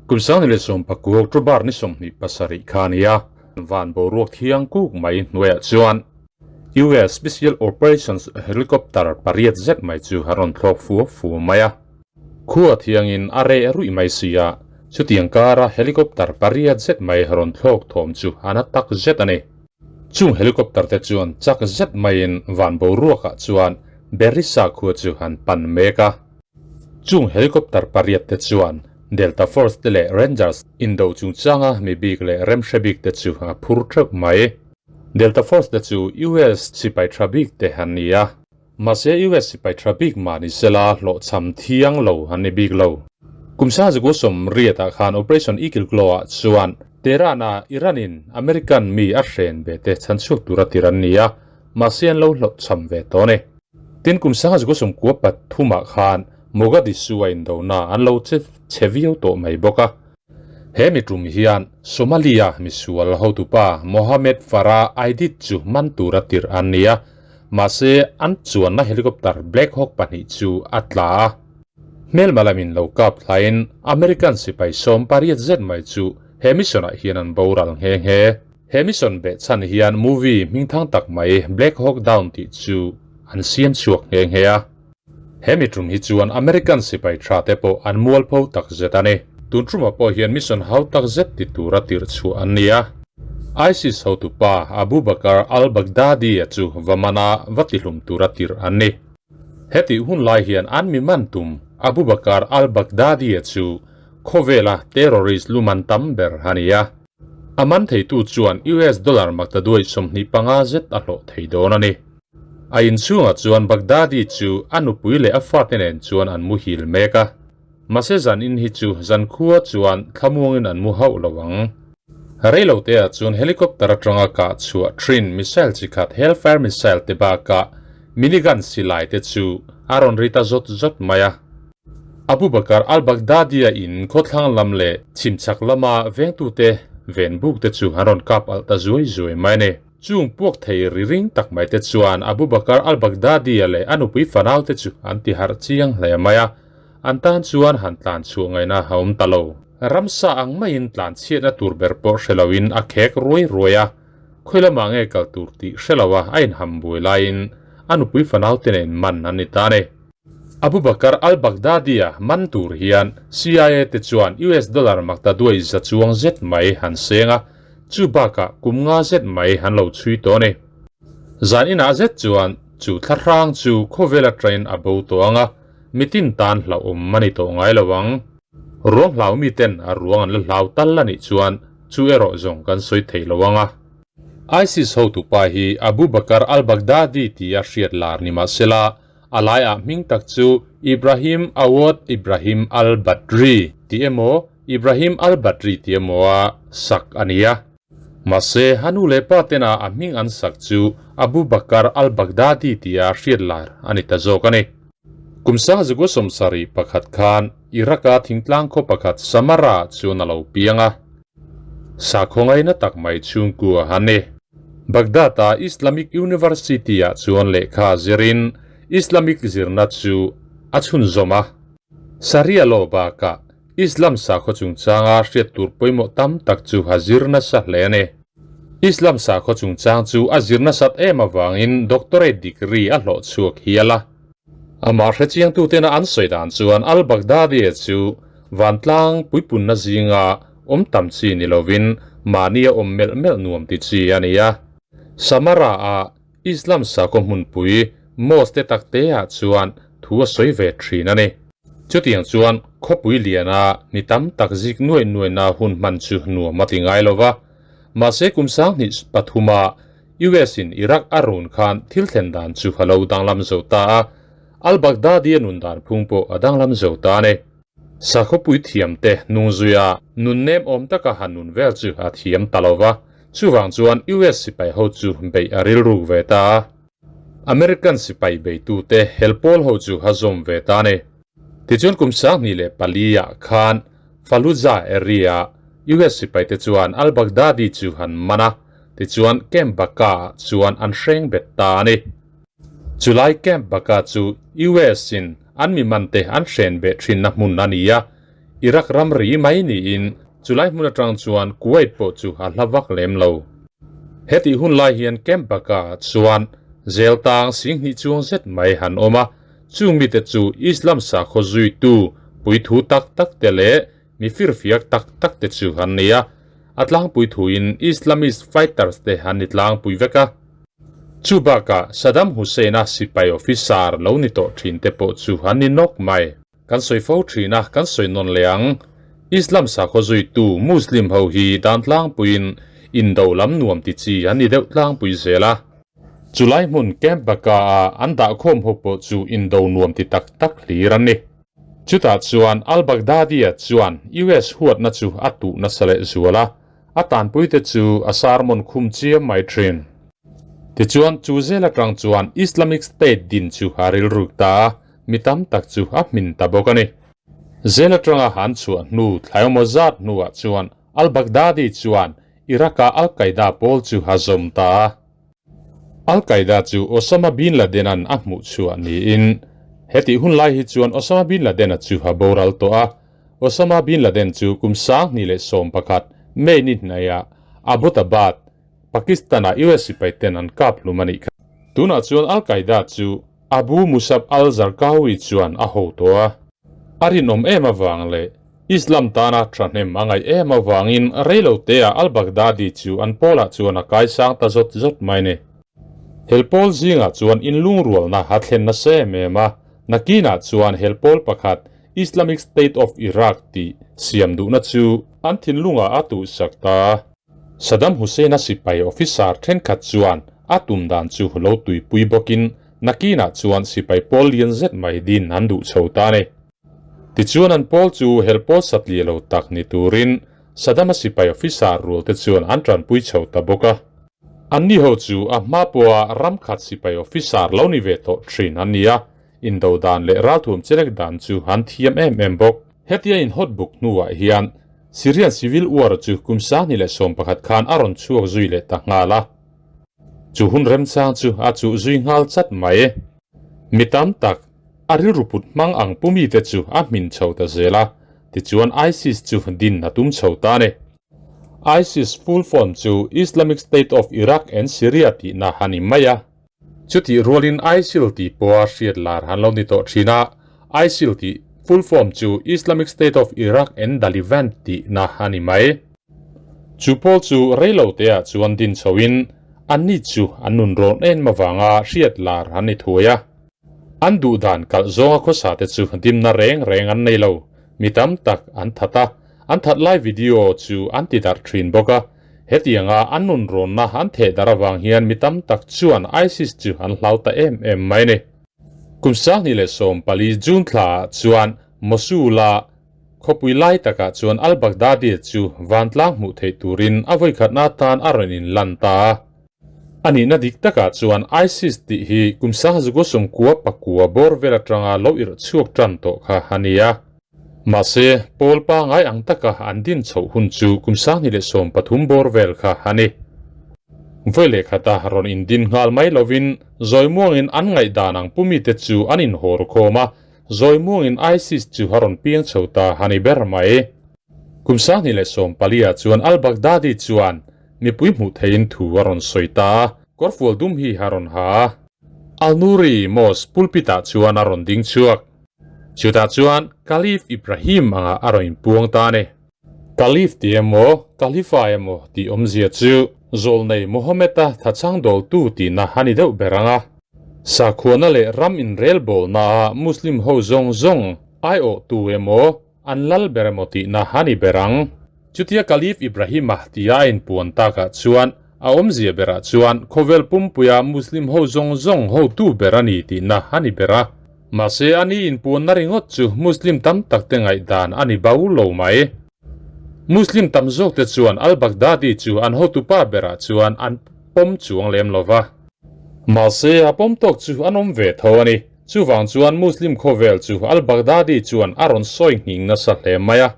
Kum 2019 October ni 27 kha a ni a, van boruak thiang kuk mai hnuaiah chuan US Special Operations helicopter pariat zet mai chu a rawn thlawk fu fu mai a. Khua thiangin a reh ruih mai si a, chutiang kara helicopter pariat zet mai rawn thlawk thawm chu a na tak zet a ni. Chung helicopter te chuan chak zet maiin van boruakah chuan Berisa khua chu an pan mek a. Chung helicopter pariat te chuan Delta Force te leh Rangers indo chungchanga mi bik leh remhre bik te chu a phur theuh mai. Delta Force te chu US sipai tha bik te an ni a. Mahse US sipai tha bik mah ni sela hlawhchham thiang lo an ni bik lo. Kum sangzikua sawmriat ah khan Operation Eagle Claw ah chuan Tehran ah Iran in American mi a hren ve te chhanchhuak tura tir an ni a, mahse an lo hlawhchham ve tawh a ni. Tin kum sangzikua 93 ah khan Mogadishu a indona an lo che chhe viau tawh mai bawk a. He mi tum hian Somalia misual hotupa Mohamed Farah Aidid chu man tura tirh an ni a, mahse an chuanna helicopter Black Hawk pahnih chu a tla a. Hmelma lamin lo kap thlaiin American sipai 80 zet mai chu he mission-ah hian an boral nghe nghe. He mission behchhan hian movie hmingthang tak mai Black Hawk Down tih chu an siam chhuak nghe nghe a. He mi tum hi chuan American sipai tha te pawh an mualpho tak zet a ni. Tun tumah pawh hian mission hau tak zet ti tura tirh chhuah an ni a. ISIS hotupa Abu Bakr al-Baghdadi-a chu va mana va tihlum tura tirh an ni. Hetih hun lai hian an mi man tum Abu Bakr al-Baghdadi-a chu khawvela terrorist luman tam ber a ni a. A man theitu chuan US dollar maktaduai 25 zet a hlawh thei dawn a ni. A inchhungah chuan Baghdadi chu a nupui leh a fate nen chuan an muhil mek a, mahse zan in hi chu zankhua chuan thlamuangin an mu hauh lo ang. Reiloteah chuan helicopter atanga kah chhuah thin missile chi khat Hellfire missile te bakah minigun silai te chu a rawn ri ta zawt zawt mai a. Abu Bakr al-Baghdadi-a in khawthlang lam leh chhimchhak lama vengtute ven buk te chu an rawn kap alh ta zuai zuai mai a ni. Chung puak thei ri ring tak mai te chuan Abu Bakr al-Baghdadi-a leh a nupui fanau te chu an ti harh chiang hle mai a, an tan chuan han tlan chhuah ngaihna a awm ta lo. Ramsa ang maiin tlan chhiatna tur ber pawh hre loin a khek ruai ruai a, khawi lamah nge kal tur tih hre lo a a inham buai laiin a nupui fanau te nen man an ni ta a ni. Abu Bakr al-Baghdadi-a man tur hian CIA te chuan US dollar makta duai za chuang zet mai han seng a, Chu bakah kum nga zet mai an lo chhui tawh a ni. Zan inah zet chuan chu thlahrang chu khawvela train a bo tawh ang a, mitin tan hlauhawm a ni tawh ngai lo ang. Ruang hlau miten a ruang an la hlau tal a nih chuan chu erawh zawng kan sawi thei lo ang a. ISIS hotupa hi Abu Bakr al-Baghdadi tia hriat lar ni mah sela, a laiah hming tak chu Ibrahim Awad Ibrahim al-Badri tih emaw Ibrahim al-Badri tih emaw a sak a ni a. Mahse, a nu leh pa tena a hming an sak chu Abu Bakr al-Baghdadi tia hriat lar a ni ta zawk a ni. Kum 1971 khan Iraq-a thingtlang khaw pakhat Samarra chuan a lo piang a. Sakhaw ngaina tak mai chhungkua a ni. Baghdad-a Islamic University-ah chuan lehkha zirin Islamic zirna chu a chhunzawm a. Sharia law bakah Islam sakhaw chungchanga hriat tur pawimawh tam tak chu a zir nasa hle a ni. Islam sakhaw chungchang chu a zir nasat em avangin doctorate degree a hlawh chhuak hial a. Amah hrechiangtutena an sawi dan chuan al-Baghdadi chu vantlang puipunna zinga awm tam chi ni lovin mahnia awm melh melh nuam ti chi a ni a. Samarra-a Islam sakhaw hmunpui mosque te tak teah chuan thu a sawi ve thin a ni. Chutiang chuan khawpui liana ni tam tak zik nuai nuaina hun hman chu nuam a ti ngai lo va. Mahse kum 2003-a US in Iraq a run khan thil thlen dan chu a lo danglam zo ta a, al-Baghdadi a nun dan phung pawh a danglam zo ta a ni. Sakhawpui thiamte nungzuia nun nem awm taka han nun vel chu a thiam ta lo va, chuvang chuan US sipai ho chu beih a rilruk ve ta a. American sipai beitute hel pawl ho chu a zawm ve ta a ni. Tichuan kum 2004-ah khan Fallujah area-ah US sipaite chuan al-Baghdadi chu an man a, tichuan Camp Baka-ah chuan an hreng bet ta a ni. Chulai Camp Baka chu US-in an mi mante an hren beh thinna hmun a ni a. Iraq ramri mai niin chulai hmun atang chuan Kuwait pawh chu a hla vak lem lo. Hetih hun lai hian Camp Baka ah chuan jail tang singhnih chuang zet mai han awm a, chung mite chu Islam sakhaw zuitu puithu tak tak te leh mi firfiak tak tak te chu an ni a, a tlangpui thuin Islamist fighters te an ni tlangpui vek a. Chu bakah Saddam Hussein-a sipai officer lo ni tawh thin te pawh chu an ni nawk mai. Kan sawi fo thin a, kan sawi nawn leh ang. Islam sakhaw zuitu Muslim ho hi dan tlangpuiin indo lam nuam ti chi an ni deuh tlangpui zel a. Chulai hmun Camp Baka-a an dahkhawm ho pawh chu indo nuam ti tak tak hlir an ni. Chutah chuan al-Baghdadi-a chuan US huatna chu a tuh nasa leh zual a, a tanpuite chu a sermon khum chiam mai thin. Tichuan, chu zel atang chuan Islamic State din chu a rilruk ta a, mi tam tak chu a hmin ta bawk a ni. Zel atanga han chhuah hnu thlaiawmaw zat hnuah chuan al-Baghdadi chuan Iraq-a al-Qaeda pawl chu a zawm ta a. Al-Qaeda chu Osama bin Laden-a'n a hmuh chhuah niin hetih hun lai hi chuan Osama bin Laden-a chu a boral tawh a. Osama bin Laden chu kum 2011 May ni hnaiah Abbottabad, Pakistan-ah US sipaiten an kap hlum a nih kha. Tunah chuan Al-Qaeda chu Abu Musab al-Zarqawi chuan a ho tawh a. A rinawm em avang leh Islam tana thahnem a ngaih em avangin reiloteah al-Baghdadi chu an pawlah chuan a kaisang ta zawt zawt mai ni. Hel pawl zingah chuan inlungrualna a thlen nasa em em a, nakinah chuan hel pawl pakhat Islamic State of Iraq tih siam duhna chu an thinlungah a tuhsak ta a. Saddam Hussein-a sipai officer thenkhat chuan a tum dan chu lo tuipui bawkin nakinah chuan sipai pawl lian zet mai din an duh chho ta a ni. Tichuan an pawl chu hel pawl satliah lo tak ni turin Saddam-a sipai officer rual te chuan an tanpui chho ta bawk a. Anni ho chu a hma pawha ram khat sipai officer lo ni ve tawh thin an ni a, indo dan leh ralthuam chelek dan chu an thiam em em bawk. Hetia inhawt buk hnuah hian Syrian civil war chu kum 2011 khan a rawn chhuak zui leh ta nghal a. Chu hun remchang chu a chuh zui nghal chat mai. Mi tam tak a rilru put hmang ang pu mite chu a hmin chho ta zel a, tichuan ISIS chu din a tum chho ta a ni. ISIS full form chu Islamic State of Iraq and Syria tihna a ni mai a. Chutih rualin ISIL tih pawha hriat lar han lo ni tawh thin a, ISIL tih full form chu Islamic State of Iraq and the Levant tihna a ni mai. Chu pawl chu reiloteah chuan din chhoin anni chu an nun rawn em avanga hriat lar an ni thuai a. An duh dan kalh zawnga khawsa te chu dimna reng reng an nei lo, mi tam tak an that a, an that lai video chu an ti darh thin bawk a. Hetianga an nun rawnna an theh darh avang hian mi tam tak chuan ISIS chu an hlau ta em em mai a ni. Kum 2014 June thlaah chuan Mosul-a khawpui lai takah chuan al-Baghdadi chu vantlang hmuh theih turin a vawikhatna atan a rawn inlan ta a. A nihna dik takah chuan ISIS tih hi kum 1999 bawr vel atanga lo irh chhuak tan tawh kha a ni a. Mahse, Paul pangai ang taka an din chhoh hun chu kum 2013 bawr vel kha a ni. Vawi leh khata rawn indin nghal mai lovin zawimuangin an ngaihdan ang pumite chu an inhawr khawm a, zawimuangin ISIS chu a rawn piang chho ta a ni ber mai. Kum 2014 ah chuan al-Baghdadi chuan mipui hmuh theihin thu a rawn sawi ta a, kawrfual dum hi a rawn ha a. Al-Nuri Mosque pulpit-ah chuan a rawn ding chhuak. Chutah chuan Caliph Ibrahim anga a rawn inpuang ta a ni. Caliph tih emaw, Khalifa emaw tih awmzia chu zawlnei Muhammad-a thachhang dawltu tihna a ni deuh ber ang a. Sakhuana leh ram inrelbawlnaah Muslim ho zawng zawng aiawhtu emaw, an lal ber emaw tihna a ni ber ang. Chutia Caliph Ibrahim-a tia a inpuan takah chuan a awmzia berah chuan khawvel pumpuia Muslim ho zawng zawng hotu ber a ni tihna a ni ber a. Mahse, a ni inpuanna ringawt chu Muslim tam takte ngaihdan a ni bo lo mai. Muslim tam zawkte chuan al-Baghdadi chu an hotupa berah chuan an pawm chuang lem lo va. Mahse, a pawm tawk chu an awm ve tho a ni. Chuvang chuan Muslim khawvel chu al-Baghdadi chuan a rawn sawi nghing nasa hle mai a.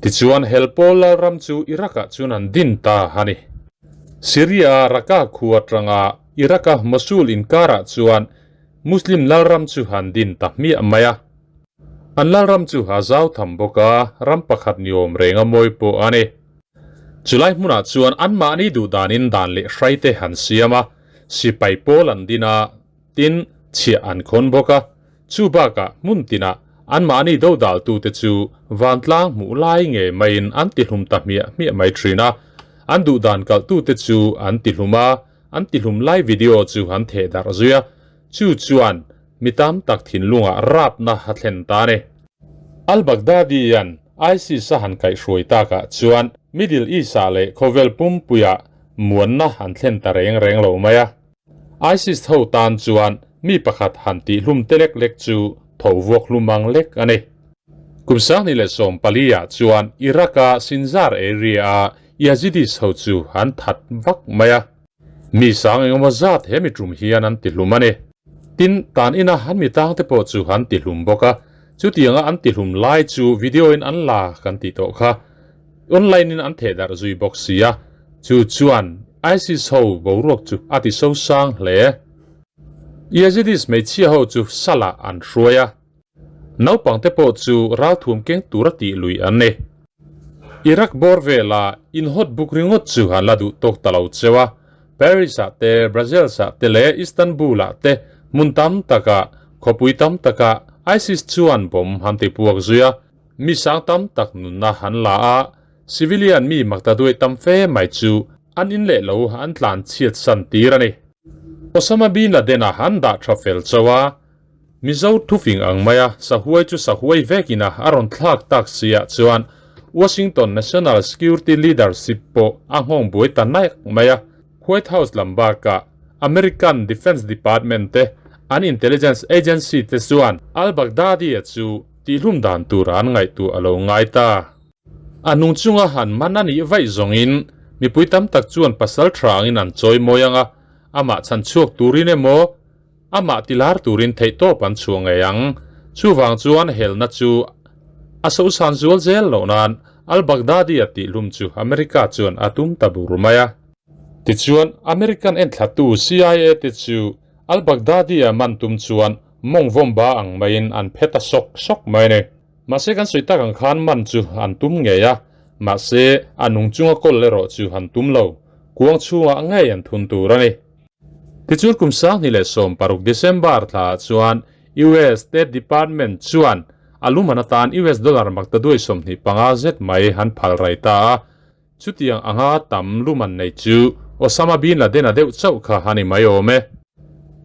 Tichuan, hel pawl lalram chu Iraq-ah chuan an din ta a ni. Syria-a Raqqa khua atanga Iraq-a Mosul inkarah chuan Muslim lalram chu han din ta hmiah mai a. An lalram chu a zau tham bawk a, ram pakhat ni awm reng a mawi pawh a ni. Chulai hmunah chuan anmahni duh danin dan leh hrai te han siam a, sipai pawl an din a, tin, chhiah an khawn bawk a. Chu bakah hmun tinah anmahni dodaltute chu vantlang hmuh lai ngei maiin an tihlum ta hmiah hmiah mai thin a, an duhdan kalhtute chu an tihlum a, an tihlum lai video chu an theh darh zui a, chu chuan mi tam tak thinlungah rapna a thlen ta a ni. Al-Baghdadi-a'n ISIS a han kaihhruai takah chuan Middle East-ah leh khawvel pumpuiah muanna an thlen ta reng reng lo mai a. ISIS ho tan chuan mi pakhat han tihhlum te lek lek chu tho vuak hlum ang lek a ni. Kum 2014 ah chuan Iraq-a Sinjar area-a Yazidis ho chu an that vak mai a. Mi sang engemaw zat he mi tum hian an tihlum a ni. Tin, tan ina an mi tang te pawh chu an tihlum bawk a. Chutianga an tihlum lai chu video in an la kan tih tawh kha. Online in an theh darh zui bawk si a, chu chuan ISIS ho boruak chu a ti so sang hle. Yazidis hmeichhia ho chu salah an hruai a, naupang te pawh chu ralthum keng tura tih lui an ni. Iraq bawr vela in hot buk ringawt chu an la duh tawk ta lo cheu a, Paris ah te, Brussels ah te leh Istanbul ah te hmun tam takah, khawpui tam takah ISIS chuan bomb an ti puak zui a. Mi sang tam tak nunna an la a, civilian mi maktaduai tam fe mai chu an in leh lo an tlan chhiat san tir a ni. Osama bin Laden-a an dah tha fel chauh a, Mizo thufing ang maia sahuai chu sahuai vekin a a rawn thlak tak si ah chuan Washington National Security Leadership pawh a nghawng buai ta naek mai a. White House lam bakah American Defense Department te an intelligence agency te chuan al-Baghdadi-a chu Tihlum dan tur an ngaihtuah a lo ngai ta. A hnung chunga han man a nih vaih zawngin mipui tam tak chuan pasal tha angin an chawi mawi ang a, amah chhan chhuak turin emaw, amah tilar turin theihtawp an chhuah ngei ang. Chuvang chuan helna chu a sosan zual zel loh nan al-Baghdadi-a tihlum chu America chuan a tum ta bur mai a. Tichuan, American enthlatu CIA te chu Al-Baghdadi-a man tum chuan mawng vawm ba ang maiin an phe ta sawk sawk mai a ni. Mahse kan sawi tak ang khan man chu an tum ngei a, mahse a nung chunga kawl erawh chu an tum lo, kuang chhungah ngei an thun tur a ni. Tichuan kum 2016 December thlaah chuan US State Department chuan a luman atan US dollar maktaduai 25 zet mai an phal rai ta a, Chutiang anga tam luman nei chu Osama bin Laden-a deuh chauh kha a ni mai awm e.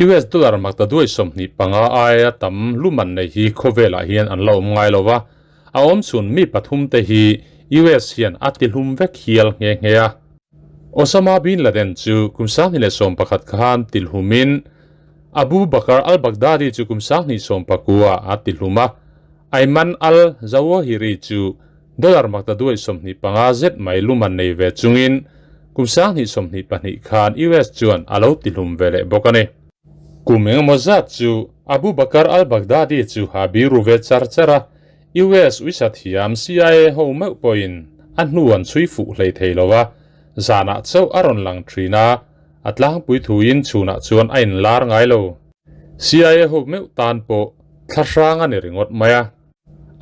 US dollar maktaduai 25 aia tam luman nei hi khawvelah hian an la awm ngai lo va, a awm chhun mi pathum te hi US hian a tihlum vek hial nghe nghe a. Osama bin Laden chu kum 2011 khan tilhumin Abu Bakr al-Baghdadi chu kum 2019 a tihlum a, Ayman al-Zawahiri chu Dollar maktaduai 25 zet mai luman nei ve chungin kum 2022 khan US chuan a lo tihlum ve leh bawk a ni. Kum engemaw zat chu Abu Bakr al-Baghdadi chu a biru ve char char a, US uisa thiam CIA ho meuh pawhin a hnu an chhui fuh hlei thei lo a, zanah chauh a rawn lang thin a, a tlangpui thuin chhunah chuan a inlar ngai lo. CIA ho meuh tan pawh thlahrang a ni ringawt mai a.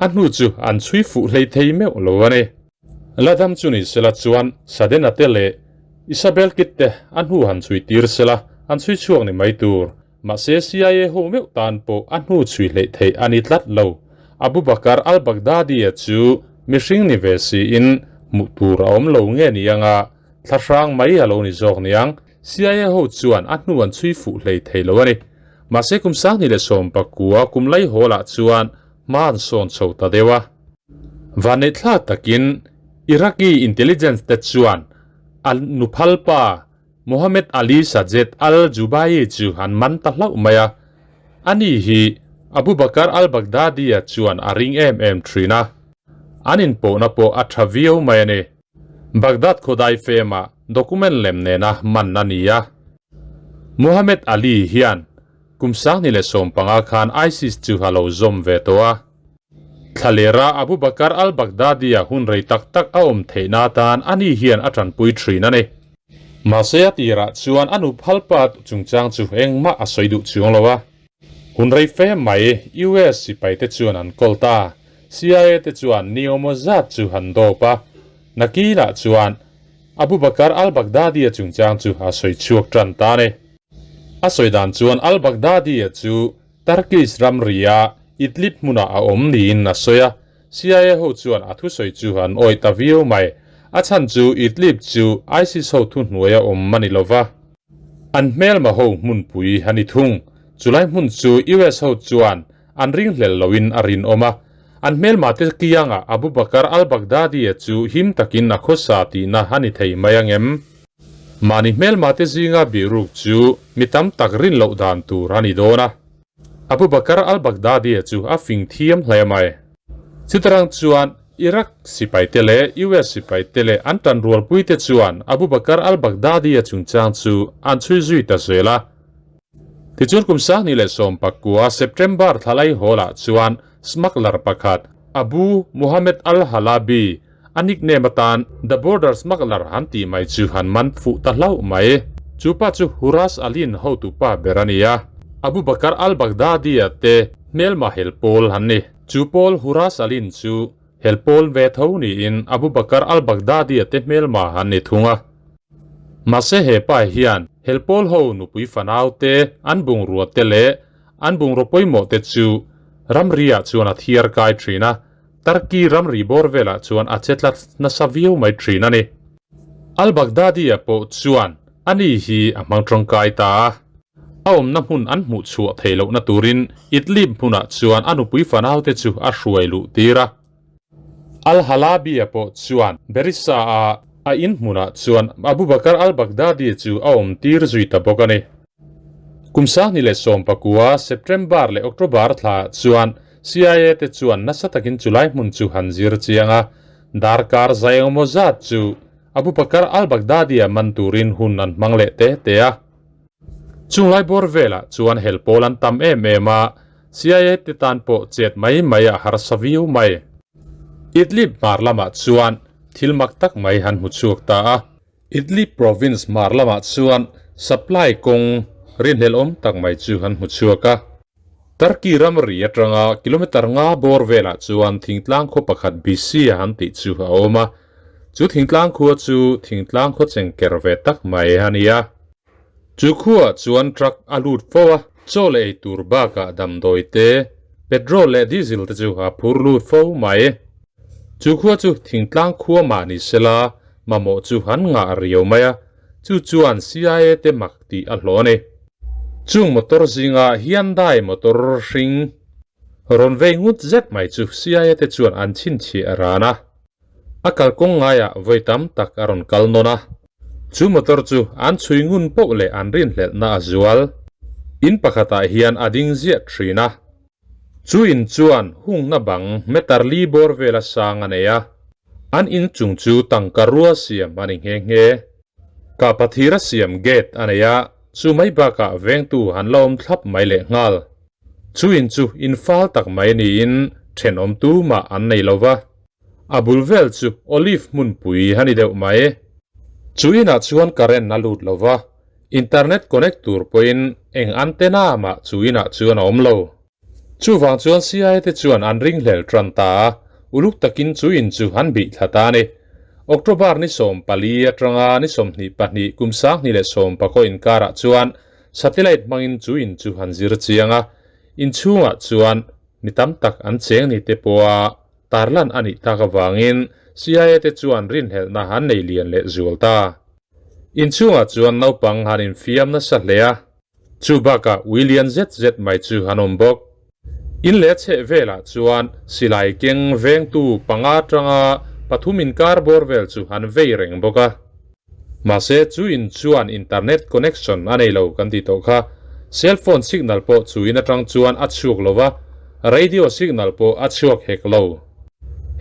A hnu chu an chhui fuh hlei thei meuh lo a ni. Ladam chu ni sela chuan Sadena te leh Isabel Kidd te a hnu han chhui tir sela an chhui chhuak ni mai tur. Mahse CIA ho meuh tan pawh a hnu chhui hleih theih a ni tlat lo. Abu Bakr al-Baghdadi-a chu mihring ni ve siin hmuh tur a awm lo nge ni anga thlahrang mai a lo ni zawk niang. CIA ho chuan a hnu an chhui fuh hlei thei lo a ni. Mahse kum 2019 kum lai hawl ah chuan hma an sawn chho ta deuh a. Vanneihthlak takin Iraqi intelligence te chuan a nuphal pa Mohammed Ali Sajed al-Jubaei chu an man ta hlauh mai a. Ani hi Abu Bakr al-Baghdadi-a chuan a ring em em thin a. An inpawhna pawh a tha viau mai a ni. Baghdad khawdai fema document lem nena man a ni a. Muhammad Ali hian kum 2015 khan ISIS chu a lo zawm ve tawh a. Thlalera Abu Bakr al-Baghdadi-a hun rei tak tak a awm theihna atan ani hian a tanpui thin a ni. Mahse a tirah chuan a nu phalpa chungchang chu engmah a sawi duh chuang lo a. Hun rei fe mai US sipai te chuan an kawl ta. CIA te chuan ni awmaw zat chu han dawp a. Nakinah chuan Abu Bakr al-Baghdadi-a chungchang chu a sawi chhuak tan ta a ni. A sawi dan chuan al-Baghdadi-a chu Turkish ramria Idlib hmunah a awm niin a sawi a. CIA ho chuan a thusawi chu an awih ta viau mai. A chhan chu Idlib chu ISIS ho thuhnuaia awm a ni lo va. An hmelma ho hmunpui a ni thung. Chulai hmun chu US ho chuan an ringhlel loin a rinawm a. An hmelma te kiangah Abu Bakr al-Baghdadi-a chu him takin a khawsa tihna a ni thei mai angem? Mahni hmelma te zinga bihruk chu mi tam tak rin loh dan tur a ni dawn a. Abu Bakr al-Baghdadi-a chu a fing thiam hle mai. Chutarang chuan Iraq sipaite leh US sipaite leh an tanrualpuite chuan Abu Bakr al-Baghdadi-a chungchang chu an chhui zui ta zel a. Tichuan kum 2019 September thlalai hawlah chuan smuggler pakhat Abu Mohammed al-Halabi, A nickname atan The Border Smuggler han tih mai chu han man fuh ta hlauh mai. Chu pa chu Huras Alin hotu pa ber a ni a. Abu Bakr al-Baghdadi-a te hmelma hel pawl han ni. Chu pawl Huras Alin chu hel pawl ve tho niin Abu Bakr al-Baghdadi-a te hmelma han ni thung a. Mahse he pa hian hel pawl ho nupui fanau te, an bungrua te leh an bungraw pawimawh te chu ramri-ah chuan a thiar kai thin a. Turkey ramri bawr velah chuan a che tlat nasa viau mai thin a ni. Al-Baghdadi-a pawh chuan ani hi a hmang tangkai ta a. A awmna hmun an hmuh chhuah theih lohna turin Idlib hmunah chuan a nupui fanaute chu a hruai luh tir a. Al-Halabi-a pawh chuan Berissa-a a in hmunah chuan Abu Bakr al-Baghdadi chu a awm tir zui ta bawk a ni. Kum 2019 September leh October thlaah chuan CIA te chuan nasa takin chulai hmun chu han zir chiang a, darkar zai engemaw zat chu Abu Bakr al-Baghdadi-a man turin hun an hmang leh te te a. Chunglai bawr velah chuan hel pawl an tam em em a, CIA te tan pawh chet mai mai a harsa viau mai. Idlib hmar lamah chuan thil mak tak mai han hmu chhuak ta a. Idlib province hmar lamah chuan supply kawng rinhlelhawm tak mai chu an hmu chhuak a. Turkey ramri atanga kilometer nga bawr velah chuan thingtlang khaw pakhat Bisia an tih chu a awm a. Chu thingtlang khua chu thingtlang khaw chengker ve tak mai a ni a. Chu khuaah chuan truck a lut fo a, chaw leh ei tur bakah damdawi te, petrol leh diesel te chu a phur lut fo mai. Chu khua chu thingtlang khua mah ni sela mamawh chu an ngah riau mai a, chu chuan CIA te mak tih a hlawh a ni. Chung motor zinga Hyundai motor hring rawn vei ngut zet mai chu CIA te chuan an chhinchhiah ran a. A kalkawng ngaiah vawi tam tak a rawn kal nawn a. Chu motor chu an chhui ngun poh leh an rinhlelhna a zual. In pakhatah hian a ding ziah thin a. Chu in chuan hungna bang meter li bawr vela sang a nei a. An in chung chu tangka rua siam a ni nghe nghe. Kahpa thira siam gate a nei a, chu mai bakah vengtu han la awm thlap mai lehnghal. Chu in chu in fal tak mai niin thenawm tumah an nei lo va. A bul vel chu olive hmunpui a ni deuh mai. Chu inah chuan current a lut lo va, internet connect tur pawhin eng antenna mah chu inah chuan a awm lo. Chuvang chuan CIA te chuan an ringhlel tan ta a, uluk takin chu in chu an bih thla ta a ni. October ni 14 atanga ni 22 kum 2019 inkarah chuan satellite hmangin chu in chu an zir chiang a, inchhungah chuan mi tam tak an cheng ni te pawha Tarlan a nih tak avangin CIA te chuan rinhlelhna an nei lian leh zual ta. Inchhungah chuan naupang han infiam nasa hle a, chu bakah ui lian zet zet mai chu an awm bawk. In leh chheh velah chuan silai keng vengtu panga atanga pathum inkar bawr vel chu an vei reng bawk a. Mahse chu in chuan internet connection a nei lo kan tih tawh kha. Cell phone signal pawh chu in atang chuan a chhuak lo va, radio signal pawh a chhuak hek lo.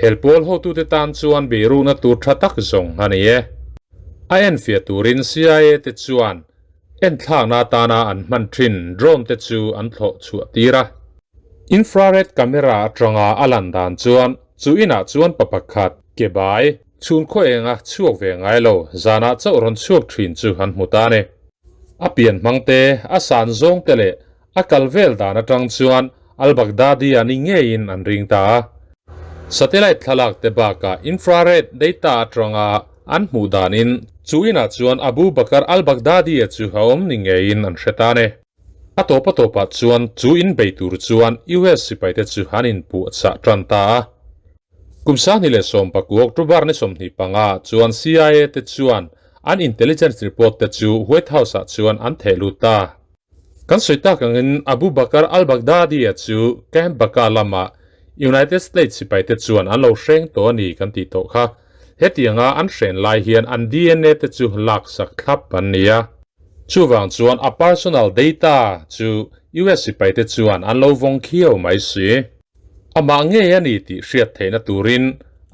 Hel pawl hotute tan chuan beirukna tur tha tak zawng a ni e. A enfiah turin CIA te chuan enthlakna atana an hman thin drone te chu an thlawh chhuah tir a. Infrared camera atanga a lan dan chuan chu inah chuan pa pakhat ke bai Chhun khaw enga chhuak ve ngai lo, zanah chauh rawn chhuak thin chu han hmu ta a ni. A pian hmang te, a san zawng te leh a A kal vel dan atang chuan al-Baghdadi-a ni ngeiin an ring ta a. Satellite thlalak te bakah infrared data atanga an hmuh danin chu inah chuan Abu Bakr al-Baghdadi-a chu a awm ni ngeiin an hre ta a ni. A tawp a tawpah chuan chu inbei tur chuan US sipaite chu an inpuahchah tan ta a. Kum 2019 October ni 25 chuan CIA te chuan an intelligence report te chu White House ah chuan an theh lut ta. Kan sawi tak angin Abu Bakr al-Baghdadi-a chu Camp Baka lama United States sipai te chuan an lo hreng tawh a ni kan tih tawh kha. Hetianga an hren lai hian an DNA te chu laksak thlap an ni a. Chuvang chuan a personal data chu US sipai te chuan an lo vawng khiau mai si. Amah ngei a ni tih hriat theihna turin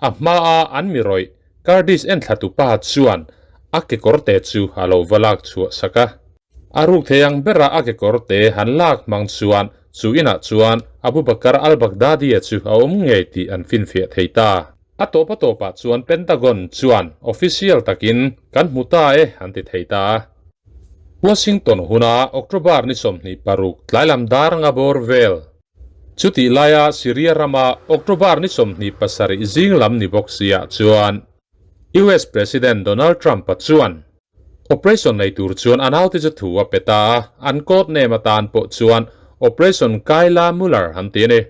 a hmaa an mi rawih Kurdish enthlatu pa chuan a kekawrte chu a lo va lak chhuah sak a. A ruk thei ang bera a kekawrte han lak hmang chuan chu inah chuan Abu Bakr al-Baghdadi-a chu a awm ngei tih an finfiah thei ta. A tawp a tawpah chuan Pentagon chuan official takin kan hmu ta e an ti thei ta a. Washington huna October ni 26 tlailam dar nga bawr vel Chutih laia Syria rama October ni 27 zing lam ni bawk siah chuan US President Donald Trump-a chuan operation nei tur chuan a naute chu thu a pe ta a, an code name atan pawh chuan Operation Kayla Mueller an ti a ni.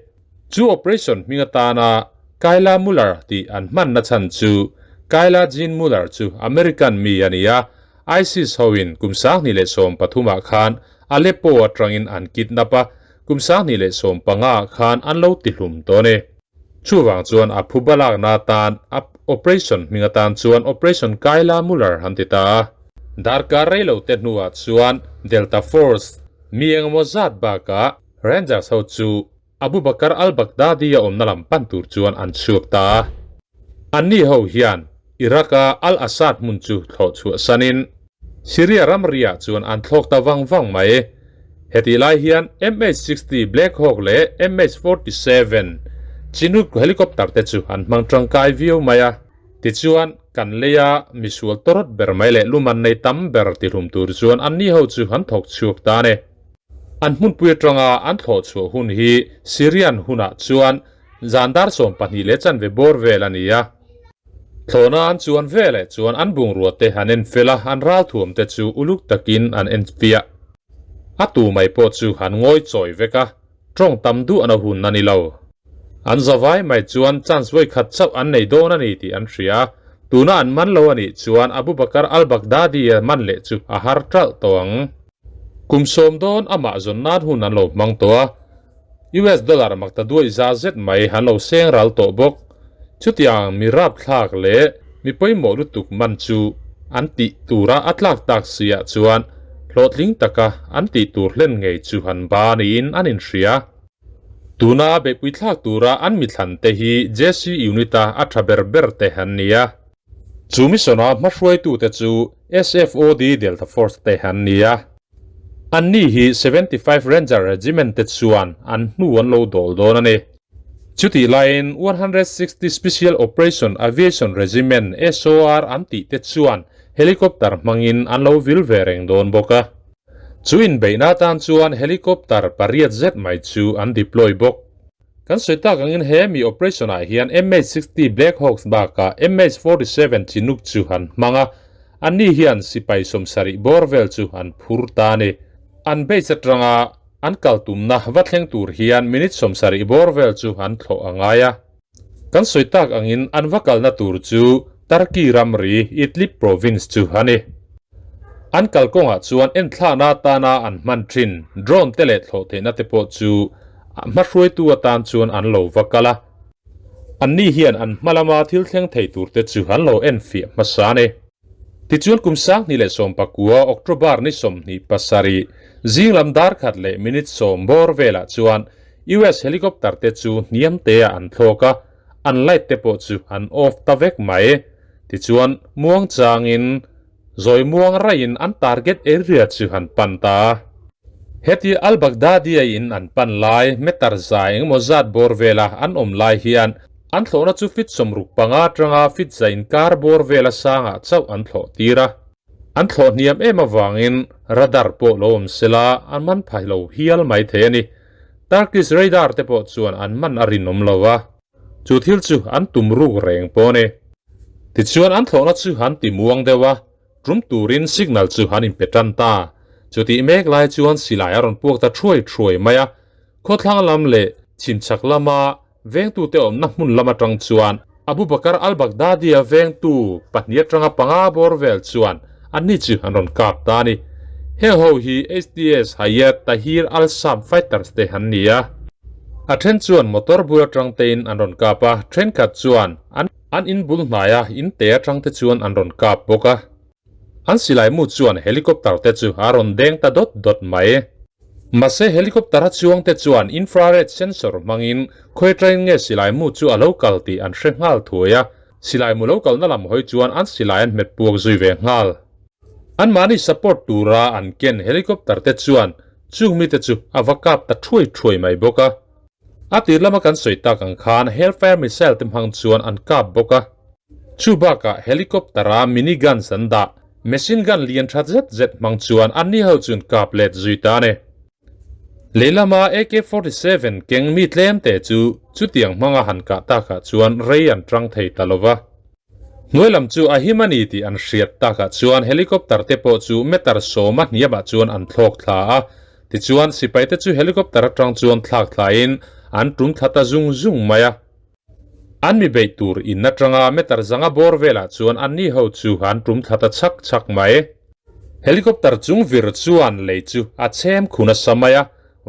Chu operation hming atana Kayla Mueller tih an hmanna chhan chu Kayla Jean Mueller chu American mi a ni a, ISIS hoin kum 2013 ah khan Aleppo atangin an kidnap a, Kum 2015 ah khan an lo ti hlum tawh a ni. Chuvang chuan a phu balakna atan a operation hming atan chuan Operation Kayla Mueller an ti ta a. Darkar rei lo te hnuah chuan Delta Force mi engemaw zat bakah Rangers ho chu Abu Bakr al-Baghdadi a awmna lam pan tur chuan an chhuak ta a. Anni ho hian Iraq-a al-Assad hmun chu thlawh chhuah sanin Syria ramriah chuan an thlawk ta vang vang mai. Hetih lai hian MH-60 Black Hawk leh MH-47 Chinook helicopter te chu an hmang tangkai viau mai a. Tichuan, kan leia misual tawrawt ber mai leh luman nei tam ber tihlum tur chuan anni ho chu an thawk chhuak ta a ni. An hmunpui atanga an thlawh chhuah hun hi Syrian hunah chuan Zan dar 12 leh chanve bawr vel a ni a. Thlawhna an chuan veleh chuan an bungrua te an en fel a, an ralthuam te chu uluk takin an en fiah. A tu mai pawh chu an ngawi chawi vek a, tawng tam duh an a hun a ni lo. An zavai mai chuan chance vawi khat chauh an nei dawn a ni tih an hria a, tuna an man lo a nih chuan Abu Bakr al-Baghdadi-a man leh chu a har ṭalh tawh ang. Kum sawm dawn amah zawn nan hun an lo hmang tawh a, US dollar makta duai za zet mai an lo seng ral tawh bawk. Chutiang mi rapthlak leh mi pawimawh lutuk man chu an tih tura a tlak tak si ah chuan hlawhtling taka an tih tur hlen ngei chu han ba niin an inhria. Tuna beihpui thlak tura an mithlan te hi JC unit-a a tha ber ber te an ni a. Chu mission-a hmahruaitute chu SFOD Delta Force te an ni a. Anni hi 75 Ranger Regiment te chuan an hnu an lo dawl dawn a ni. Chutih laiin 160 Special Operation Aviation Regiment, SOR, an tih te chuan helicopter hmangin an lo vil ve reng dawn bawk a. Chu inbeihna atan chuan helicopter pariat zet mai chu an deploy bawk. Kan sawi tak angin he mi operation ah hian MH-60 Black Hawks bakah MH-47 Chinook chu an hmang a, anni hian sipai 70 bawr vel chu an phur ta a ni. An base atanga an kal tumna va thleng tur hian minute 70 bawr vel chu an thlawh a ngai a. Kan sawi tak angin an va kalna tur chu Turkey ramri Idlib province chu a ni. An kalkawngah chuan enthlakna atana an hman thin drone te leh thlawh theihna te pawh chu hmahruaitu atan chuan an lo va kal a. Anni hian an hma lama thil thleng thei tur te chu an lo enfiah hmasa a ni. Tichuan kum 2019 October ni 27 zinglam dar khat leh minute sawm bawr velah chuan US helicopter te chu hniam teah an thlawk a, an light te pawh chu an off ta vek mai. Tichuan muang changin zawi muang raiin an target area chu han pan ta a. Heti al-Baghdadi-a in an pan lai meter za engemaw zat bawr vela an awm lai hian an thlawhna chu feet 65 atanga feet za inkar bawr vela sangah chauh an thlawh tir a. An thlawh hniam em avangin radar pawh lo awm sela an man phai lo hial mai thei a ni. Turkish radar te pawh chuan an man a rinawm lo a, chu thil chu an tum ruk reng pawh a ni. Tichuan an thlawhna chu an ti muang deuh a, tum turin signal chu an inpe tan ta. Chutih mek lai chuan silai a rawn puak ta thuai thuai mai a, khawthlang lam leh chhimchhak lama Vengtute awmna hmun lam atang chuan Abu Bakr al-Baghdadi-a vengtu pahnih atanga panga bawr vel chuan anni chu an rawn kap ta a ni. Heng ho hi HTS Hayat Tahrir al-Sham fighters te an ni a. A then chuan motor bul atang tein an rawn kap a, thenkhat chuan an an in bul hnaia in te atang te chuan an rawn kap bawk a. An silai mu chuan helicopter te chu a rawn deng ta dawt dawt mai. Mahse helicopter a chuang te chuan infrared sensor hmangin khawi train nge silai mu chu a lo kal tih an hre nghal thuai a, silai mu lo kalna lam hawi chuan an silai an hmet puak zui ve nghal. Anmahni support tura an ken helicopter te chuan chung mite chu a va kap ta thuai thuai mai bawk a. A tir lama kan sawi tak ang khan Hellfire missile te hmang chuan an kap bawk a. Chu bakah helicopter-a mini guns an dah, machine gun lian tha zet zet hmang chuan anni ho chuan kap let zui ta a ni. Lehlama AK 47 keng mi tlem te chu chutiang hmanga han kah takah chuan rei an tang thei ta lo va. Hnuai lam chu a him a ni tih an hriat takah chuan helicopter te pawh chu meter sawma hniamah chuan an thlawk thla a, tichuan sipai te chu helicopter atang chuan thlak thlain an tum thla ta zung zung mai a. An mi beih tur in atanga meter zanga bawr velah chuan anni ho chu an tum thla ta chhak chhak mai. Helicopter chung vir chuan lei chu a chhem khu nasa mai a,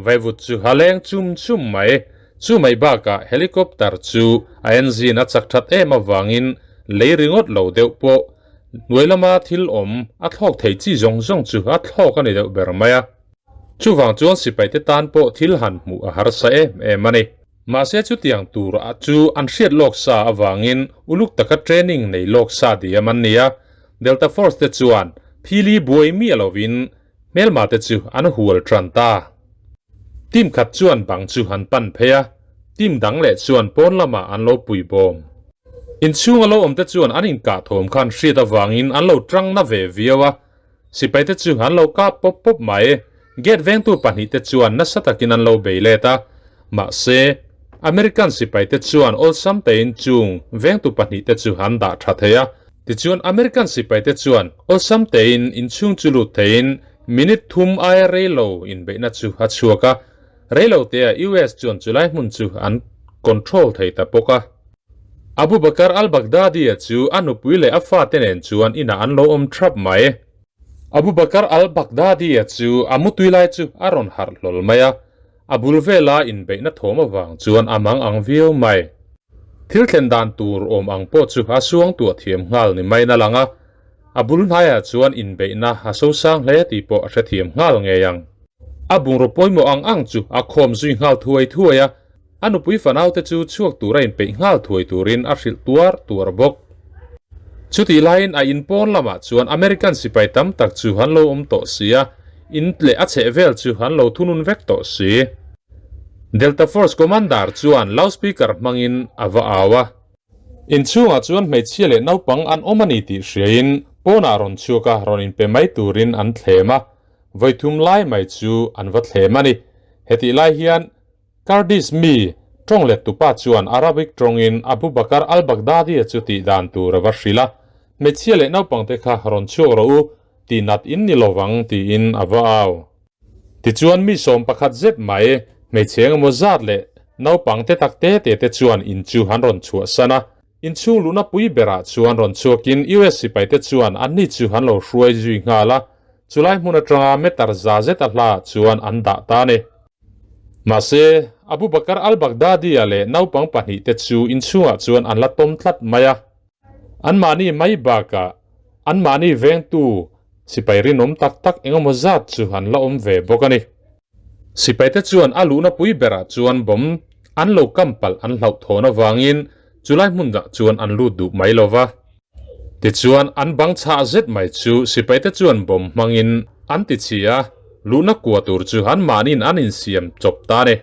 Vaivut chu a leng chum chum mai. Chu mai bakah helicopter chu a engine a chak that em avangin lei ringawt lo deuh pawh hnuai lama thil awm a thlawk thei chi zawng zawng chu a thlawk a ni deuh ber mai a. Chuvang chuan sipaite tan pawh thil han hmuh a harsa em em a ni. Mahse chutiang tur chu an hriat lawk sa avangin uluk taka training nei lawk sa diam an ni a. Delta Force te chuan phili buai miah lovin Hmelma te chu an hual tan ta. Team khat chuan bang chu an pan phei a, team dang leh chuan pawn lamah an lo pui bawm. Inchhung a lo awm te chuan an inkah thawm khan hriat avangin an lo tang na ve viau a, sipai te chu an lo kap pawp pawp mai. Gate vengtu pahnih te chuan nasa takin an lo bei let a, mahse, American sipai te chuan awlsam tein chung vengtu pahnih te chu an dah tha thei a. Tichuan American sipaite chuan awlsam tein inchhung chu lut theiin minute thum aia rei lo inbeihna chu a chhuak a, rei lo teah US chuan chulai hmun chu an control thei ta bawk a. Abu Bakr al-Baghdadi-a chu a nupui leh a fate nen chuan inah an lo awm thap mai. Abu Bakr al-Baghdadi-a chu a mutui lai chu a rawn harh hlawl mai a, a bul vela inbeihna thawm avang chuan a mang ang viau mai. Thil thlen dan tur awm ang pawh chu a suang tuah thiam nghal ni maiin a lang a, a bul hnaiah chuan inbeihna a sosang hle tih pawh a hrethiam nghal ngei ang. A bungraw pawimawh ang ang chu a khawm zui nghal thuai thuai a, a nupui fanaute chu chhuak tura inpeih nghal thuai turin a hrilh tuar tuar bawk. Chutih laiin a in pawn lamah chuan American sipai tam tak chu an lo awm tawh si a, in leh a chheh vel chu an lo thunun vek tawh si. Delta Force Commander chuan loudspeaker hmangin a va au a. Inchhungah chuan hmeichhia leh naupang an awm a ni tih hriain pawnah rawn chhuak a, rawn inpe mai turin an thlem a, vawithum lai mai chu an va thlem a ni. Hetih lai hian Kurdish mi tawng lettupa chuan Arabic tawngin Abu Bakr al-Baghdadi-a chu tih dan tur a va hrilh a, Hmeichhia leh naupangte kha rawn chhuak rawh u, tih nat in ni lovang tiin a va au. Tichuan mi sawm pakhat zet mai, hmeichhe engemaw zat leh naupangte tak te te te chuan in chu an rawn chhuahsan a. Inchhung luhna pui berah chuan rawn chhuakin US sipaite chuan anni chu an lo hruai zui nghal a, chulai hmun atanga meter za zet a hlaah chuan an dah ta a ni. Mahse, Abu Bakr al-Baghdadi-a leh naupang pahnihte chu inchhungah chuan an la tawm tlat mai a. Anmahni mai bakah anmahni vengtu sipai rinawm tak tak engemaw zat chu an la awm ve bawk a ni. Sipaite chuan a luhna pui berah chuan bomb an lo kam palh an hlauhthawn avangin chulai hmunah chuan an lut duh mai lo va. Tichuan, an bang chhah zet mai chu sipaite chuan bomb hmangin an ti chhi a, luhna kua tur chu an mahniin an insiam chawp ta a ni.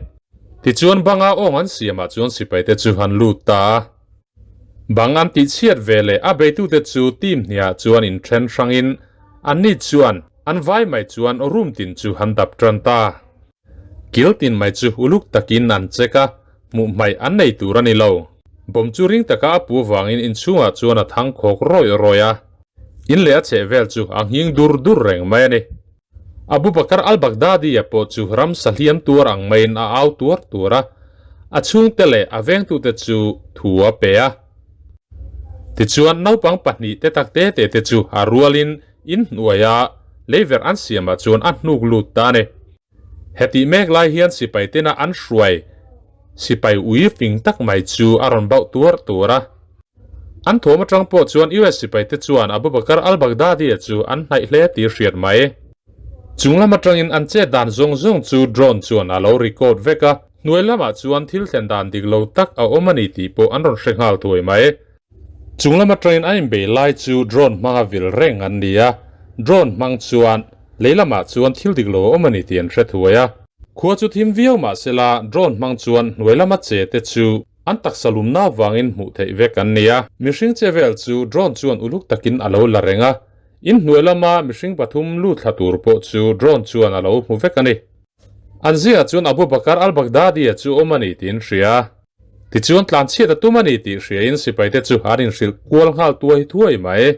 Tichuan, banga awng an siamah chuan sipaite chu an lut ta a. Bang an tihchhiat ve leh a beitute chu team hniah chuan inthen hrangin Anni chuan an vai mai chuan room tin chu han dap tan ta. Kil tin mai chu uluk takin an check a, hmuh hmaih an nei tur a ni lo. Bomb chu ring taka a pu vangin inchhungah chuan a thang khawk rawih rawih a. In leh a chheh vel chu a nghing dur dur reng mai a ni. Abu Bakr al-Baghdadi-a pawh chu ramsa hliam tuar ang maiin a au tuar tuar a, a chhungte leh a vengtute chu thu a pe a. Tichuan, naupang pahnihte tak te te te chu a rualin in hnuaia leiverh an siamah chuan a hnuk lut ta a ni. Hetih mek lai hian sipai tena an hruai sipai ui fing tak mai chu a rawn bauh tuar tuar a. An thuam atang pawh chuan US sipai te chuan Abu Bakr al-Baghdadi-a chu an hnaih hle tih hriat mai. Chung lam atangin an chet dan zawng zawng chu drone chuan a lo record vek a, hnuai lamah chuan thil thlen dan dik lo tak a awm a ni tih pawh an rawn hre nghal thuai mai. Chung lam atangin an inbei lai chu drone hmanga vil reng an ni a, drone hmang chuan lei lamah chuan thil dik lo a awm a ni tih an hre thuai a. Khua chu thim viau mah sela drone hmang chuan hnuai lama che te chu An taksa lumna avangin hmuh theih vek an ni a. Mihring che vel chu drone chuan uluk takin a lo la reng a. In hnuai lama mihring pathum lut thla tur pawh chu drone chuan a lo hmu vek a ni. An zingah chuan Abu Bakr al-Baghdadi-a chu awm a ni tiin hria. Tichuan tlanchhiat a tum a ni tih hriain sipaite chu an inhrilh kual nghal tuai thuai mai.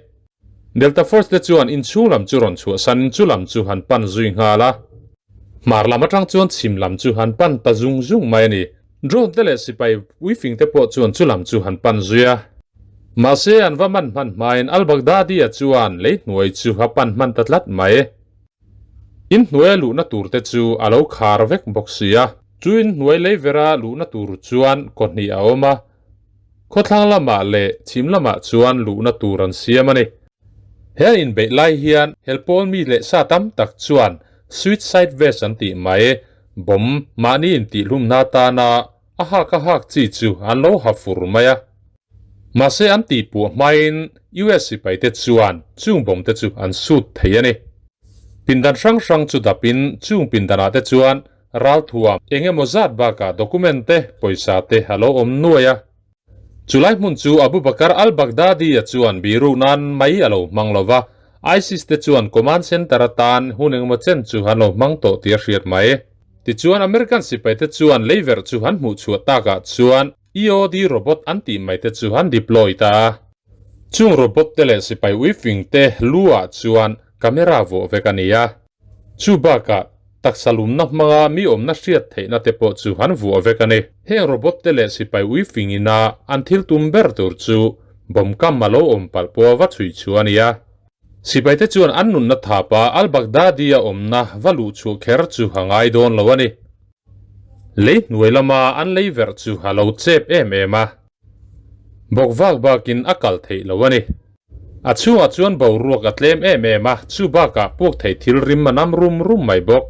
Delta Force te chuan inchhung lam chu rawn chhuahsanin chu lam chu han pan zui nghal a. Hmar lam atang chuan chhim lam chu han pan ta zung zung mai a ni. Drone te leh sipai puifing te pawh chuan chu lam chu han pan zui a. Mahse an va man hman hmain al-Baghdadi-a chuan lei hnuai chu a pan hman ta tlat mai. In hnuaia luhna tur te chu a lo khar vek bawk si a. Chu in hnuai lei vera luhna tur chuan kaw hnih a awm a. Khawthlang lamah leh chhim lamah chuan luhna tur an siam a ni. He an inbeih lai hian helpawl mi leh sa tam tak chuan suicide vest an tih mai, bomb mahni intihhlumna atana a hak a hak chi chu an lo ha fur mai a. Mahse an tihpuah hmain US sipaite chuan chung bomb te chu an sut thei a ni. Pindan hrang hrang chu dapin chung pindanah te chuan Ralthuam, eng emaw zat bakah document te, pawisa te a lo awm nuai a. Chulai hmun chu Abu Bakr al-Baghdadi-a chuan biru nan mai a lo hmang lo va, ISIS te chuan command center atan hun engemaw chen chu an lo hmang tawh tih a hriat mai. Tichuan American sipaite chuan leiverh chu an hmuh chhuah takah chuan EOD robot an tih mai te chu an deploy ta a. Chung robot te leh sipai uifing te lu ah chuan camera vuah vek a ni a. Chu bakah, taksa lumna hmanga mi awmna hriat theihna te pawh chu an vuah vek a ni. Heng robot te leh sipai uifing ina an thil tum ber tur chu bomb kam a lo awm palh pawh va chhui chu a ni a. Sipai te chuan an nunna thapa al-Baghdadi a awmna va luh chhuah kher chu a ngai dawn lo a ni. Lei hnuai lama an lei verh chu a lo chep em em a. Bawk vak bakin a kal theih lo a ni. A chhungah chuan boruak a tlem em em a, chu bakah puak thei thil rim a nam rum rum mai bawk.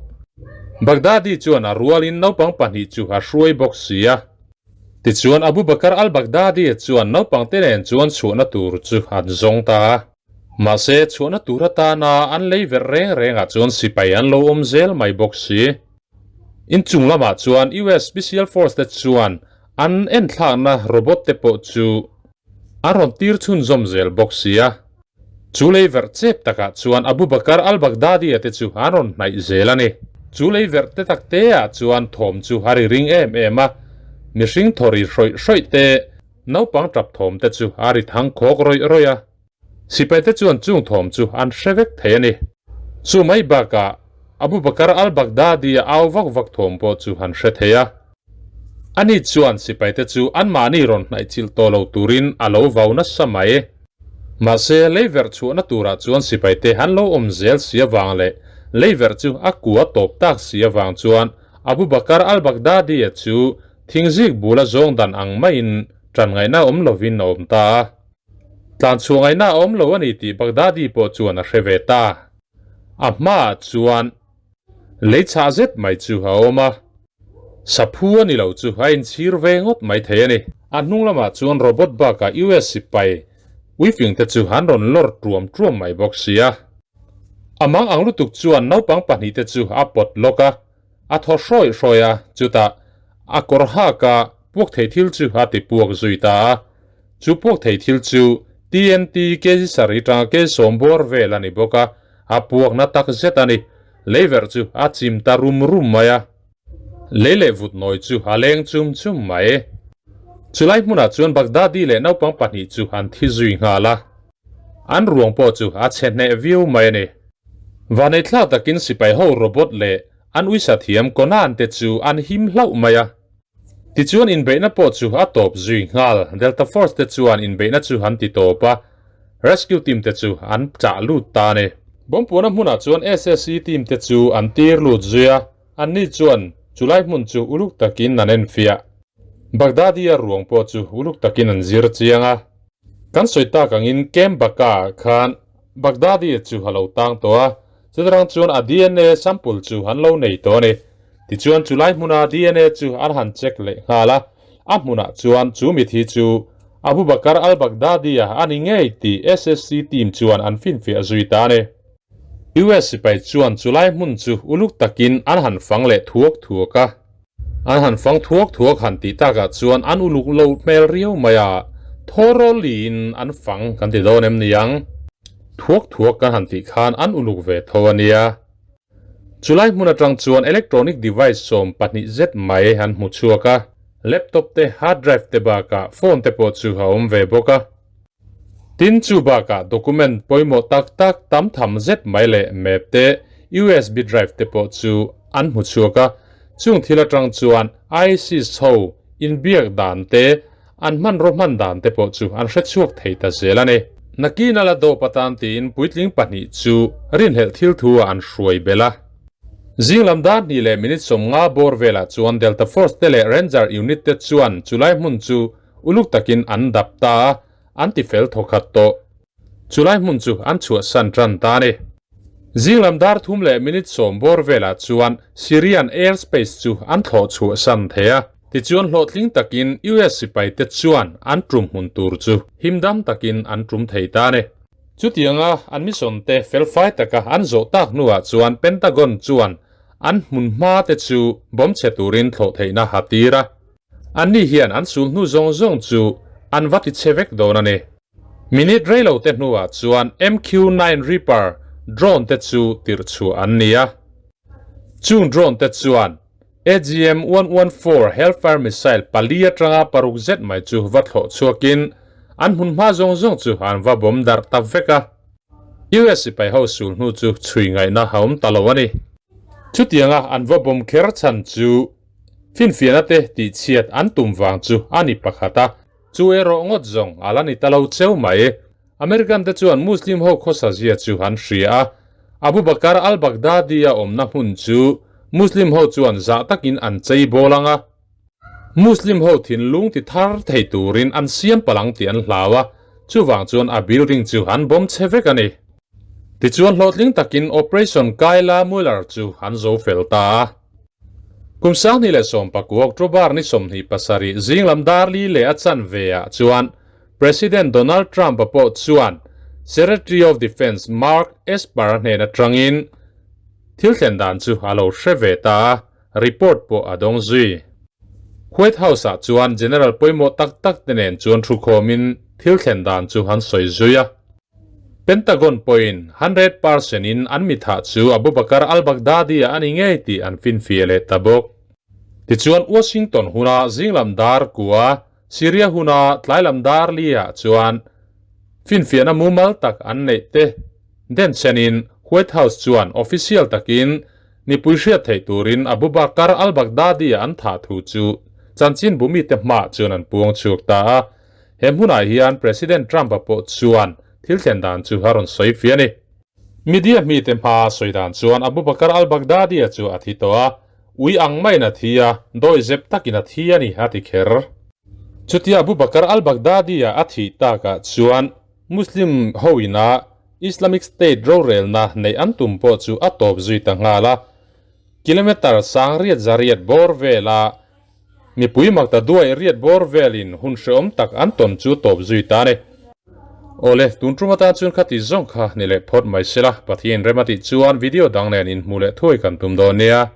Baghdadi chuan a rualin naupang pahnih chu a hruai bawk si a. Tichuan Abu Bakr al-Baghdadi chuan naupangte nen chuan chhuahna tur chu an zawng ta a. Mahse, chhuahna tur atana an lei verh reng rengah chuan sipai an lo awm zel mai bawk si. Inchung lamah chuan US Special Force te chuan an enthlakna robot te pawh chu an rawn tir chhunzawm zel bawk si a. Chu lei verh chep takah chuan Abu Bakr al-Baghdadi-a te chu an rawn hnaih zel a ni. Chu lei verh te tak te ah chuan thawm chu a ri ring em em a, mihring thaw ri hrawih hrawih te, naupang tap thawm te chu a ri thang khawk rawih rawih a. Sipaite chuan chung thawm chu an hre vek thei a ni. Chu mai bakah Abu Bakr al-Baghdadi a au vak vak thawm pawh chu an hre thei a. Ani chuan sipaite chu anmahni rawn hnaihchilh tawh lo turin a lo vau nasa mai. Mahse, leiverh chhuahna turah chuan sipaite an lo awm zel si avang leh leiverh chu a kua tawp tak si avang chuan Abu Bakr al-Baghdadi-a chu thingzik bula zawng dan ang maiin ṭan ngaihna awm lovin a awm ta a. Tlan chhuah ngaihna a awm lo a ni tih Baghdadi pawh chuan a hre ve ta. A hmaah chuan lei chhah zet mai chu a awm a, saphu a ni lo chu a inchhir ve ngawt mai thei a ni. A hnung lamah chuan robot bakah US sipai uifing te chu an rawn lawr tuam tuam mai bawk si a. A mang ang lutuk chuan naupang pahnih te chu a pawt lawk a, a thaw hrawih hrawih a, chutah a kawr hak a puak thei thil chu a ti puak zui ta a. Chu puak thei thil chu TNT kg sarih tanga kg sawm bawr vel a ni bawk a, A puakna tak zet a ni. Leiverh chu a chim ta rum rum mai a. Lei leh vut nawi chu a leng chum chum mai. Chulai hmunah chuan Baghdadi leh naupang pahnih chu an thi zui nghal a. An ruang pawh chu a chhe hneh viau mai a ni. Vaneihthlak takin sipai ho robot leh an uisa thiam Conan te chu an him hlauh mai a. Tichuan inbeihna pawh chu a tawp zui nghal. Delta Force te chuan inbeihna chu an ti tawp a, Rescue team te chu an chah lut ta a ni. Bawmpuana hmunah chuan SSE team te chu an tir lut zui a, anni chuan chulai hmun chu uluk takin an enfiah. Baghdadi-a ruang pawh chu uluk takin an zir chiang a. Kan sawi tak angin Camp Baka-ah khan Baghdadi-a chu a lo tang tawh a, chutarang chuan a dna sample chu an lo nei tawh a ni. Tichuan chulai hmuna dna chu an han check leh nghal a, a hmunah chuan chu mithi chu Abu Bakr al-Baghdadi-a a ni ngei tih SSC team chuan an finfiah zui ta a ni. US sipai chuan chulai hmun chu uluk takin an han fang leh thuak thuak a. An han fang thuak thuak han tih takah chuan an uluk lo hmel riau mai a, thaw rawliin an fang kan ti dawn em niang? Thuak thuak kan han tih khan an uluk ve tho a nia. Chulai hmun atang chuan electronic device 12 zet mai an hmu chhuak a, laptop te, hard drive te bakah phone te pawh chu a awm ve bawk a. Tin, chu bakah document pawimawh tak tak tam tham zet mai leh map te, USB drive te pawh chu an hmu chhuak a. Chung thil atang chuan ISIS ho inbiak dan te, an hmanraw hman dan te pawh chu an hre chhuak thei ta zel a ni. Nakin a la dawp atan tiin puitling pahnih chu rinhlelh thil thu ah an hruai belh a. Zinglam dar hnih leh minute 50 bawr velah chuan Delta Force te leh Ranger unit te chuan chulai hmun chu Uluk takin an dap ta a, an ti fel thawkhat tawh. Chulai hmun chu an chhuahsan tan ta a ni. Zinglam dar thum leh minute 10 bawr velah chuan Syrian airspace chu an thlawh chhuahsan thei a. Tichuan hlawhtling takin US sipaite chuan an tum hmun tur chu himdam takin an tum thei ta a ni. Chutianga an mission te felfai taka an zawh tak hnuah chuan Pentagon chuan an hmun hma te chu bomb chhe turin thlawh theihna ha tir a. Anni hian an sul hnu zawng zawng chu an va ti che vek dawn a ni. Minute rei lo te hnuah chuan MQ-9 Reaper drone te chu tirh chhuah an ni a. Chung drone te chuan AGM-114 Hellfire missile pali atanga paruk zet mai chu va thlawh chhuakin an hmunhma zawng zawng chu an va bawm darh ta vek a. US sipai ho sul hnu chu chhui ngaihna a awm ta lo a ni. Chutianga an va bawm kher chhan chu Finfiahna te tihchhiat an tum vang chu a ni pakhat a, chu erawh ngawt zawng a la ni ta lo cheu mai. American te chuan Muslim ho khawsa zia chu an hria a, Abu Bakr al-Baghdadi a awmna hmun chu Muslim ho chuan zah takin an chei bawl ang a, Muslim ho thinlung ti thar thei turin an siam palh ang tih an hlau a, chuvang chuan a building chu an bomb che vek a ni. Tichuan hlawhtling takin Operation Kayla Mueller chu an zo fel ta a. Kum 2019 October ni 27 zinglam dar li leh a chanve ah chuan President Donald Trump-a pawh chuan Secretary of Defense Mark Esper-a hnen atangin thil thlen dan chu a lo hre ve ta a, report pawh a dawng zui. White House-ah chuan General pawimawh tak tak te nen chuan thukhawmin thil thlen dan chu an sawi zui a. Pentagon pawhin 100% in an mithah chu Abu Bakr al-Baghdadi-a a ni ngei tih an finfiah leh ta bawk. Tichuan Washington huna zinglam dar kua, Syria huna tlailam dar li-ah chuan finfiahna mumal tak an neih te denchhenin White House chuan official takin mipui hriat theih turin Abu Bakr al-Baghdadi-a an thah thu chu chanchinbu mite hmaah chuan an puang chhuak ta a. He hmunah hian President Trump-a pawh chuan thil thlen dan chu a rawn sawi fih a ni. Media mite hmaa sawi dan chuan Abu Bakr al-Baghdadi-a chu a thi tawh a, ui ang maiin a thi a, dawi zep takin a thi a ni, a ti kher. Chutia Abu Bakr al-Baghdadi-a a thih takah chuan Muslim ho ina Islamic State rorelna neih an tum pawh chu a tawp zui ta nghal a, kilometre sang riat za riat bawr vela Mipui makta duai riat bawr velin hun hreawm tak an tawn chu tawp zui ta a ni. Awle, tun tum atan chuan khati zawng kha ni leh phawt mai sela, Pathian rem a tih chuan video dang nen inhmuh leh thuai kan tum dawn nia.